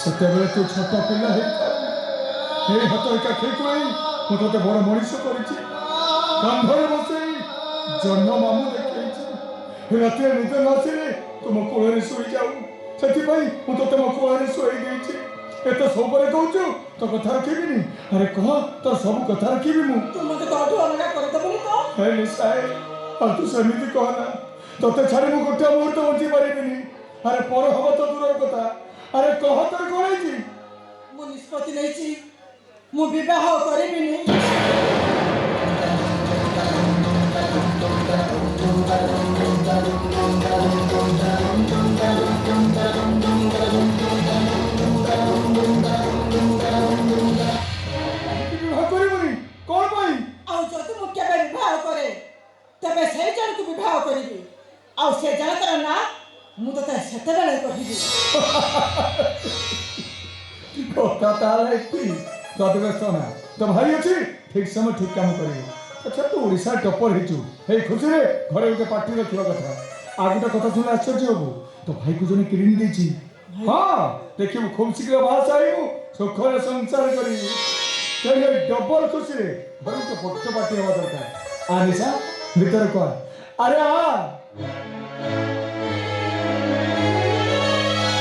ସେତେବେଳେ ତୁ ଛୋଟ ପିଲା ହେଇଥାଉ, ଏଇ ହାତରେ କାଖେଇ ଖୁଆଇ ମୁଁ ତୋତେ ବଡ଼ ମଣିଷ କରିଛି। କାନ୍ଧରେ ବସେଇ ଜହ୍ନ ମାମୁଁ ଦେଖେଇଛି। ରାତିରେ ନିଦ ନ ଆସିଲେ ତୁ ମୋ କୋଳରେ ଶୋଇଯାଉ, ସେଥିପାଇଁ ମୁଁ ତୋତେ ମୋ କୋଳରେ ଶୋଇ ଦେଇଛି। ଏତେ ସବୁପରେ କହୁଛୁ ତୋ କଥା ରଖିବିନି? ଆରେ କହ, ତୋର ସବୁ କଥା ରଖିବି ମୁଁ। ତୁ ମତେ ତୋଠୁ ଅଲଗା କରିଦେବୁନି ତ? ହେ ନିଶାଏ, ଆଉ ତୁ ସେମିତି କହନା। ତୋତେ ଛାଡ଼ି ମୁଁ ଗୋଟେ ମୁହୂର୍ତ୍ତ ବଞ୍ଚି ପାରିବିନି। ଆରେ ପର ହବ ତ ଦୂରର କଥା। ଆରେ କହ, ତୋର କଣ ହେଇଛି? ମୁଁ ନିଷ୍ପତ୍ତି ନେଇଛି, ମୁଁ ବିବାହ କରିବିନି। କାହିଁକି ବିବାହ କରିବୁନି? କଣ ପାଇଁ? ଆଉ ଯଦି ମୁଁ କେବେ ବିବାହ କରେ, ତେବେ ସେଇ ଜଣକୁ ବିବାହ କରିବି, ଆଉ ସେ ଜଣଙ୍କର ନାଁ ମୁଁ ତୋତେ ସେତେବେଳେ କହିବି। କଥା ତାହେଲେ ଏଠି। ତତେ ବ୍ୟସ୍ତ ନା, ତୋ ଭାଇ ଅଛି, ଠିକ ସମୟ ଠିକ କାମ କରିବ। ଆଚ୍ଛା, ତୁ ଓଡ଼ିଶା ଟପର ହେଇଛୁ, ହେଇ ଖୁସିରେ ଘରେ ଗୋଟେ ପାର୍ଟି ରଖିବା କଥା। ଆଉ ଗୋଟେ କଥା ଶୁଣିଲେ ଆଶ୍ଚର୍ଯ୍ୟ ହବୁ, ତୋ ଭାଇକୁ ଜଣେ କିଣି ଦେଇଛି। ହଁ, ଦେଖିବୁ, ଖୁବ୍ ଶୀଘ୍ର ବାହା ସାରିବୁ, ସୁଖରେ ସଂସାର କରିବୁ। ତେଣୁ ଡବଲ ଖୁସିରେ ଘରେ ଗୋଟେ ବଡ଼ ପାର୍ଟି ହେବା ଦରକାର। ଆ ନିଶା, ଭିତରେ କହ। ଆରେ ଆ।